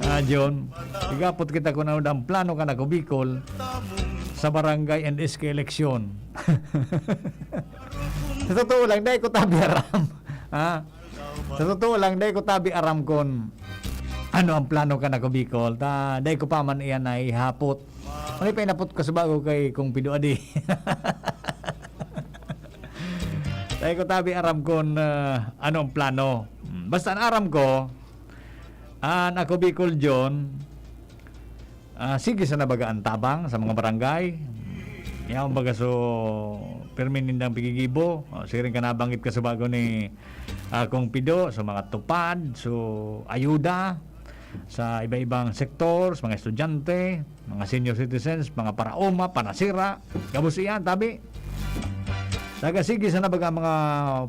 ah, John. Igapot kita kun ano ang plano kan Ako Bicol sa barangay and S K eleksyon. Sa totoo lang, dai ko tabi aram. Ha? Sa totoo lang, dai ko tabi aram kun ano ang plano kan Ako Bicol. Ta, dai ko pa man iyan naihapot. Ano pa inapot ko sa bago kay Kong Pido Adi? Dai ko tabi aram kun, ah, ano ang plano. Hmm, basta ang aram ko, an Ako Bicol John, ah, sige sana baga an tabang sa mga barangay. Yaon baga so, pirmi nindang pigigibo. O, siring kan nabanggit kasubago ni, ah, Kong Pido, sa mga tupad, so ayuda sa iba-ibang sektor, sa mga estudyante, mga senior citizens, mga paraoma, panasira, gabos iyan, tabi. Taga sige sana baga mga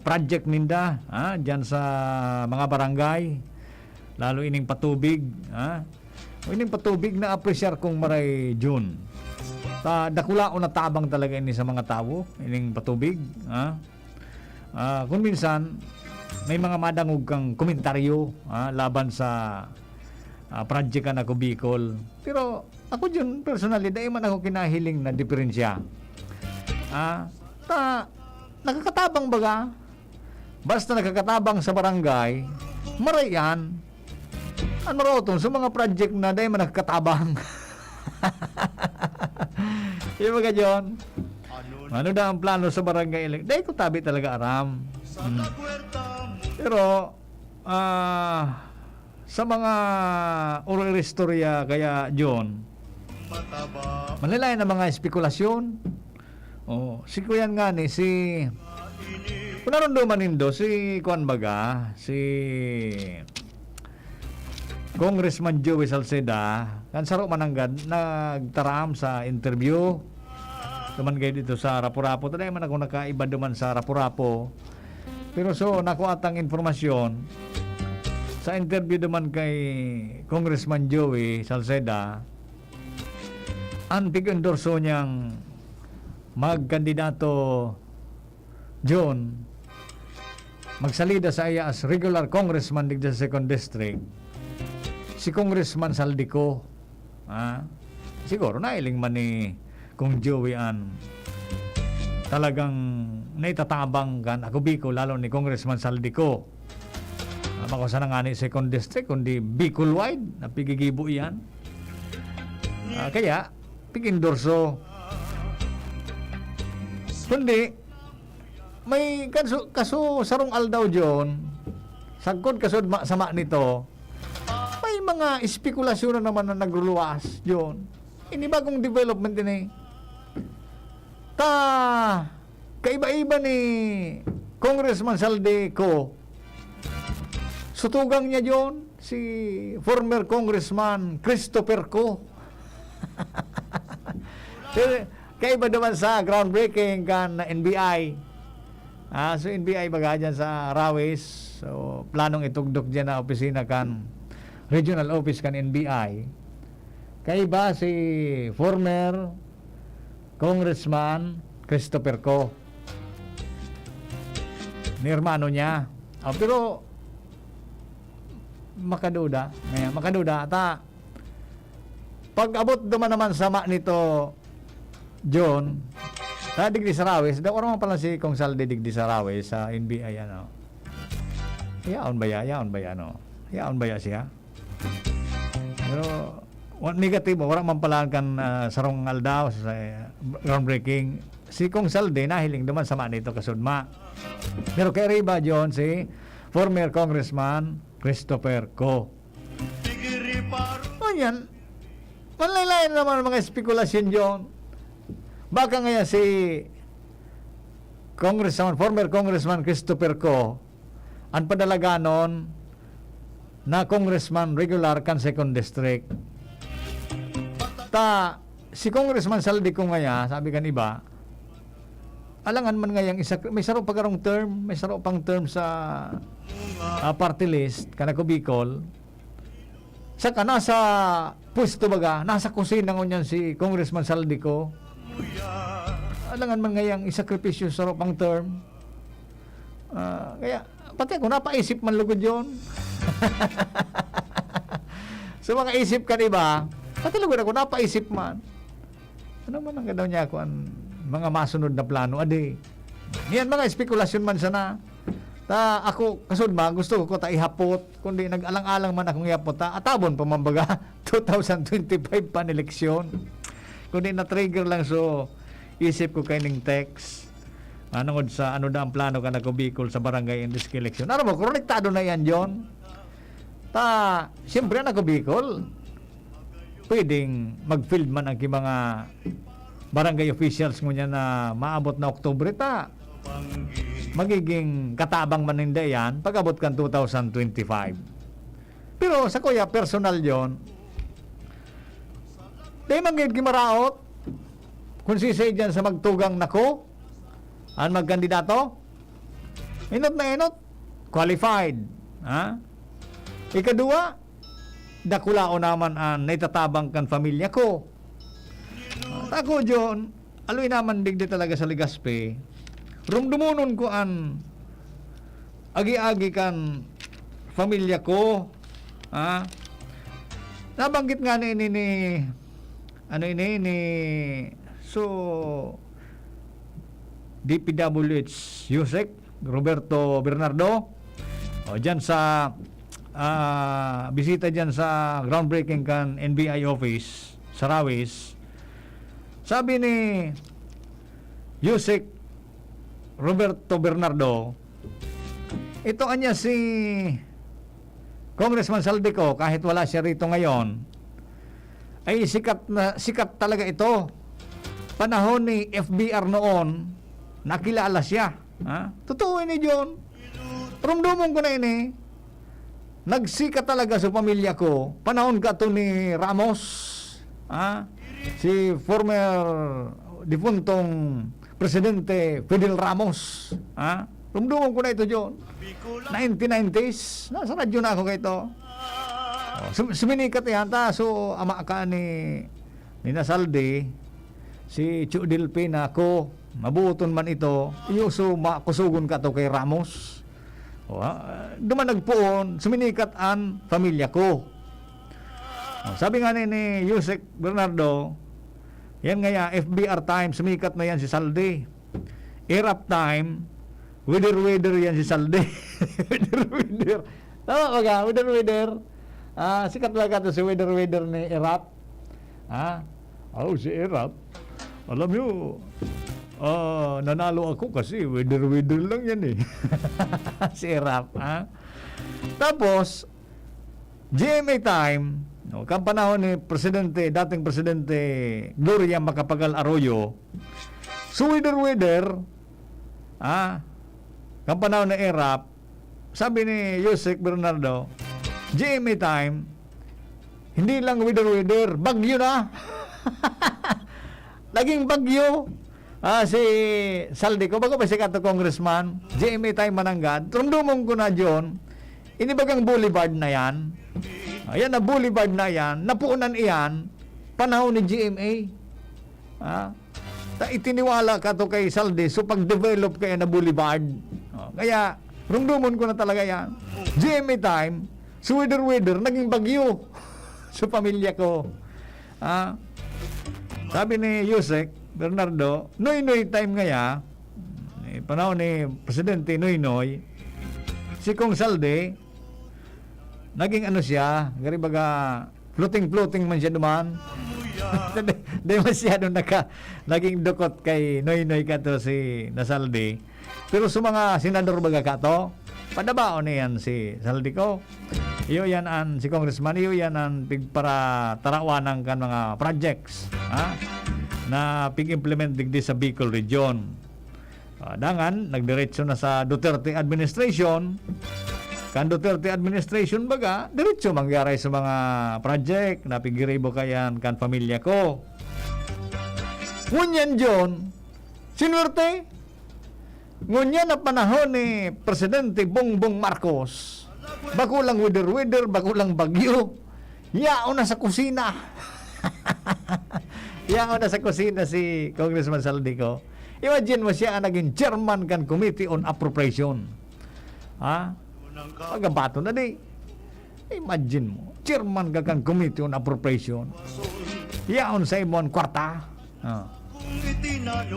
project ninda, ha, diyan sa mga barangay, lalo ining patubig, ha. O ining patubig na apresyar kong maray Jun. Ta dakula o natabang talaga ini sa mga tawo, ining patubig, ha. Ah, kung minsan, may mga madangog kang komentaryo, ah, laban sa, ah, project kan Ako Bicol. Pero ako, Jun, personally, dai man ako kinahiling na diferensya. Ah, ta, nakakatabang baga. Basta nakakatabang sa barangay, maray yan. Ano raw to? Sa mga project na dai man nakakatabang. Di ba ka, John? Ano na ang plano sa barangay elect? Dai ko tabi talaga aram. Hmm. Pero, ah, sa mga oro-, istorya kaya, John, malalayan na mga espekulasyon. Oh, si kuyan nga ni, si, kung narunduman nindo, si kuwan baga, si Congressman Joey Salceda, kan saro man nanggad, nagtaram sa interview. Duman kayo dito sa Rapu-Rapu. Taday man ako nakaiba duman sa Rapu-Rapu. Pero so, nakuha tang informasyon, sa interview duman kay Congressman Joey Salceda, an pig-endorso niyang magkandidato, John, magsalida sa iya as regular congressman digdi sa Second District, si Congressman Saldico. Ah, siguro nailing man ni Kong Joey an talagang naitatabang kan Ako Bicol, lalo ni Congressman Saldico. Ah, bako sana nga ni Second District, kundi Bicol wide, napigigibo iyan. Ah, kaya, pig-endorso. Kundi, may kaso, kaso sarong aldaw, John, sagkod kasud ma-, sama nito, may mga espekulasyon na naman na nagluluwas, John. Ini bagong development ini. Ta, kaiba-iba ni Congressman Saldico, sutugang niya, John, si former Congressman Christopher Co. Pero kaiba naman sa groundbreaking kan N B I. Ah, so N B I baga dyan sa Rawis. So, planong itugdok dyan na opisina kan regional office kan N B I. Kaiba si former Congressman Christopher Co. Ni hermano niya. Ah, pero makaduda. Ngayon, makaduda. Ta, pag-abot duman naman sama nito, John, ta digdi sa Rawis, daw naman pala si Kong Saldi digdi sa Rawis, sa N B I, ano. Yaon ba ya? Yaon ba ya, ano? Yaon ba ya siya? Pero, wa-, negatibo, wala man pala kan, ah, sarong aldaw sa, eh, groundbreaking. Si Kong Saldi, nahiling duman sama nito kasudma. Pero kay Riba, John, si former Congressman Christopher Co. Ngunyan, manlaylay na naman ang mga espekulasyon, John. Baka ngaya si Congressman, former Congressman Christopher Co, an padalaganon na congressman regular kan Second District. Ta, si Congressman Saldico ngaya, sabi kan iba, alangan man ngayang isa, may saro pa garong term, may saro pang term sa, ah, party list, kan Ako Bicol. Saka nasa pwesto baga, nasa kusina ngunyan si Congressman Saldico. Alangan man ngayang isakripisyo sa saro pang term. Ah, kaya, pati ako, napaisip man lugod yun. Sa mga isip kan iba, pati lugod ako, napaisip man. Ano man ang gadaw niya ako, ang mga masunod na plano, adi. Yan, mga espekulasyon man sana. Ta, ako, kasud ba, gusto ko ta ihapot, kundi nag-alang-alang man akong ihapot, ta, atabon pa man baga, two thousand twenty-five pan eleksyon. Kundi na-trigger lang, so, isip ko kaining text. Anongod sa, ano na ang plano kan Ako Bicol sa barangay and district election? Ano mo, konektado na yan, John? Ta, siyempre, an Ako Bicol, pwedeng mag-field man ang ki mga barangay officials ngunyan na maabot na Oktubre ta, magiging katabang man ninda yan pag-abot kan two thousand twenty-five. Pero sa kuya, personal yon. Di man gid kimaraot kung sisay dyan sa magtugang nako an magkandidato. Enot na enot, qualified. Ha? Ikaduwa, dakulaon naman an naitatabang kan pamilya ko. Tako, John, aloy naman digdi talaga sa Legazpi. Rumdumonon ko an agi-agi kan pamilya ko. Ha? Nabanggit nga ni, ni, ni, ano ini, ni, so, D P W H Yusek Roberto Bernardo. O, dyan sa, ah, bisita dyan sa groundbreaking kan N B I office sa Rawis. Sabi ni Yusek Roberto Bernardo, ito anya si Congressman Saldico, kahit wala siya rito ngayon, ay sikat na, sikat talaga ito. Panahon ni F B R noon, nakilala siya. Ha? Totoo ini, John. Rumdomon ko na ini. Nagsikat talaga sa pamilya ko. Panahon ka to ni Ramos. Ha? Si former defuntong Presidente Fidel Ramos. Ha? Rumdomon ko na ito, John. Nineteen nineties. Nasa radyo na ako kaito. Oh, sum-, suminikat yan ta. So, ama ka ni, ni Nasaldi, si Chu Delfin ako, mabuoton man ito. Iyo, so, makusugon ka to kay Ramos. Oh, ah, duman nagpoon, suminikat an pamilya ko. Oh, sabi nga ni, ni Yusek Bernardo, yan nga ya, F B R time, sumikat na yan si Saldi. Erap time, weder-weder yan si Saldi. Weder-weder. Tama ba ka? Weder-weder. Ah, sikat lang ka to si weder-weder ni Erap. Ha? Oh, si Erap. Alam nyo, ah, nanalo ako kasi weder-weder lang yan eh. Si Erap, ha? Tapos, G M A time, no, kan panahon ni Presidente, dating Presidente Gloria Macapagal Arroyo, so weder-weder, ah, kan panahon ni Erap, sabi ni Yusek Bernardo, G M A time, hindi lang weder-weder, bagyo na. Naging bagyo. Ah, si Saldico, bago pa siya kato congressman, G M A time mananggad. Rumdomon ko na, John, ini bagang boulevard na yan. Ayan na, boulevard na yan. Napunan iyan, panahon ni G M A. Ah, ta itiniwala ka to kay Saldi, so pag-develop kaya na boulevard. Oh, kaya, rumdomon ko na talaga yan. G M A time, so weder-weder, naging bagyo. Sa pamilya ko. Ah, sabi ni Yusek Bernardo, Noynoy time ngaya, eh, panahon ni Presidente Noynoy, si Kong Saldi, naging ano siya, gari baga, floating-floating man siya duman. Di, di masyado naka, naging dukot kay Noynoy kato si Nasaldi. Pero sa mga senador baga kato, padabaon niyan si Saldico. Iyo yan an, si Congressman, iyo yan an pigparatarawanan kan mga projects, ha? Na pig-implement digdi sa Bicol Region. Ah, dangan, nagdiretso na sa Duterte administration. Kan Duterte administration baga, diretso manggaray sa mga project na pigiribo kayan kan pamilya ko. Ngunyan, John, sinuwerte, ngunyan na panahon ni Presidente Bongbong Marcos, bako lang weder-weder, bako lang bagyo, yaon na sa kusina. Yaon na sa kusina si Congressman Saldico. Imagine mo, siya ang naging chairman kan Committee on Appropriation. Ha? Pagabaton na di. Imagine mo, chairman ka kan Committee on Appropriation. Yaon sa imo an kwarta. Ah.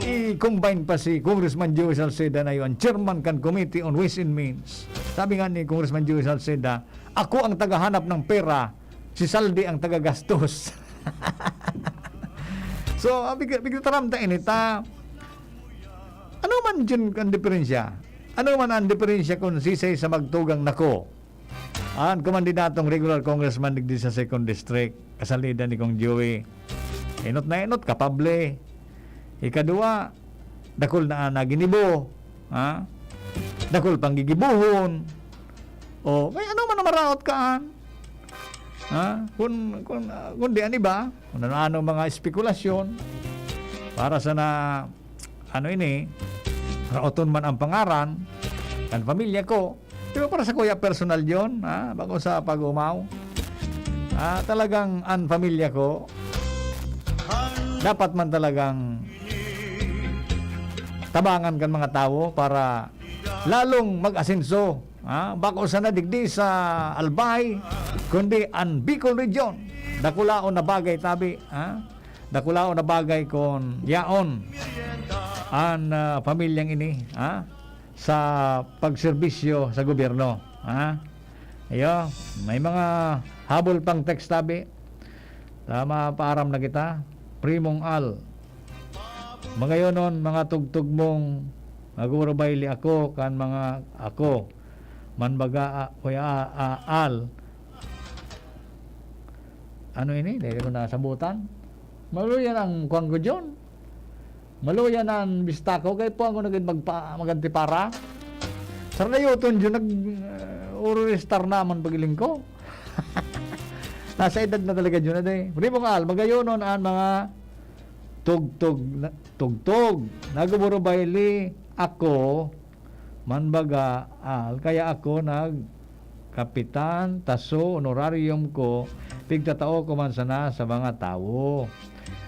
I-combine pa si Congressman Joey Salceda na yon, chairman kan Committee on Ways and Means. Sabi nga ni Congressman Joey Salceda, "Ako ang tagahanap ng pera, si Saldi ang tagagastos." So, ah, big-, bigla taram ta ini ta. Ano man dyan ang diferensya? Ano man ang diferensya kung sisay sa magtugang nako? An kumandidatong regular congressman digdi sa second district, kasalida ni Kong Joey. Enot na enot, kapable. Ikaduwa, dakul na, na ginibo, ha? Dakul pang gigibohon. O, kaya ano man ang maraot kaan? Ha? Kun, kun, ah, kundi an iba, kun ano-ano mga espekulasyon, para sana, ano ini, raoton man ang pangaran kan pamilya ko. Pero para sa kuya, personal yon, ha? Bako sa pag-umaw. Ah, talagang ang pamilya ko, dapat man talagang tabangan kan mga tawo para lalong mag-asenso, ha? Bako sana digdi sa Albay, kundi ang Bicol Region. Dakulaon na bagay, tabi, ha? Dakulaon na bagay kun yaon an, ah, pamilyang ini, ha? Sa pagserbisyo sa gobyerno, ha? Iyo, may mga habol pang text, tabi. Tama, paaram na kita. Primong Al, magayonon, mga tugtog mong nagurubay li ako kan mga ako. Man baga, ah, kuya, ah, ah, Al. Ano ini? Dili ko nasabutan. Maluya ang kuwan ko, John. Maluya na ang bista ko. Kaya po ako naging magpa-, magantipara. Sir Nayuton, John, nag, uh, uro star naman pagiling ko. Nasa edad na talaga, John, na day. Primong Al, magayonon ang mga tugtog na, tugtog. Nagurubay li ako, man baga, Al, kaya ako nag kapitan, taso, honorarium ko, pigtatao ko man sana sa mga tawo.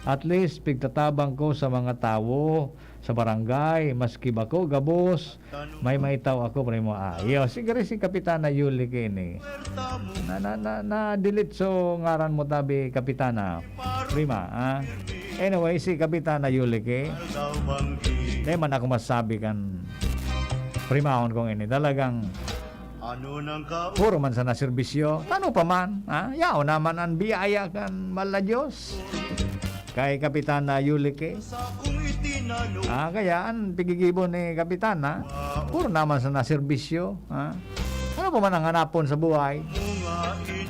At least, pigtatabang ko sa mga tawo, sa barangay, maski bako gabos, may maitaw ako, primo. Ah, iyo, siguro si Kapitana Yuli kini. Na, na, na, na-delete so ngaran mo, tabi, Kapitana. Prima, ah. Anyway, si Kapitana Yuli ki, di man ako masabi kan primahon kong ini. Talagang puro man sana serbisyo. Ano pa man, ha? Yaon naman ang biyaya kan mahal na Diyos. Kay Kapitana Yuli ki. Ah, kaya ang pigigibo ni Kapitana, puro naman sana serbisyo, ha? Ano pa man ang hanapon sa buhay?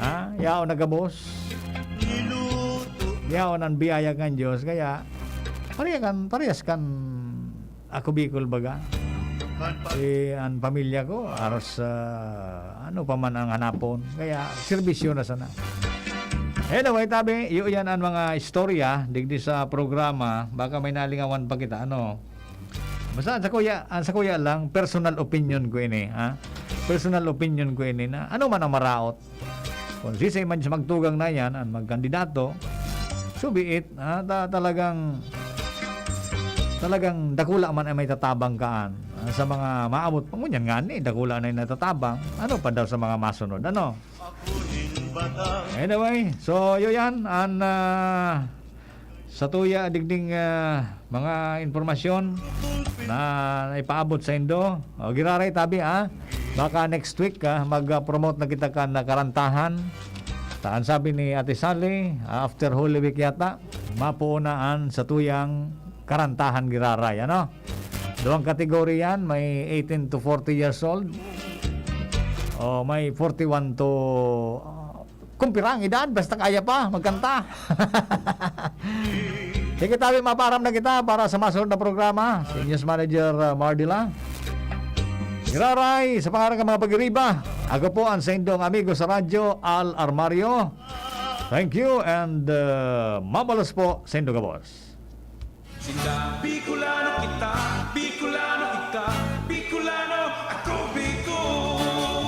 Ha? Yaon na gabos. Yaon ang biyaya kan Diyos. Kaya, pareha kan, parehas kan ako Bicol baga. Eh, ang pamilya ko, aros, ah, ano pa man ang hanapon. Kaya, serbisyo na sana. Anyway, tabi, iyo yan ang mga istorya, digdi sa programa. Baka may nalingawan pa kita, ano? Basta, ang sa kuya, ang sa kuya lang, personal opinion ko ini, ha? Personal opinion ko ini na ano man ang maraot. Kung sisay man siya magtugang na yan, ang magkandidato, so be it, ha? Ta-, talagang, talagang dakula man ay may tatabang kaan, ha? Sa mga maabot pa, ngunyan nga ni, dakula na yung natatabang. Ano pa daw sa mga masunod, ano? Anyway, so, yun yan, ang, ah, sa tuya, digding, ah, mga impormasyon na ipaabot sa indo. O, giraray, tabi, ah. Baka next week, ah, mag-promote na kita kan, ah, karantahan. Ta-, ang sabi ni Ate Sally, ah, after Holy Week yata, mapuunaan sa tuyang karantahan giraray, ano? Duwang kategorya yan, may eighteen to forty years old. O, may forty-one to, ah, kung pira ang edad, basta kaya pa, magkanta. Sige, tabi, mapaaram na kita para sa masunod na programa. Si News Manager, uh, Mardila. Giraray, sa pangaran ng mga pag-iriba, ako po ang saindong amigo sa radyo, Al Armario. Thank you and, uh, mabalos po sa indo gabos. Sinda Bicolano kita, Bicolano kita.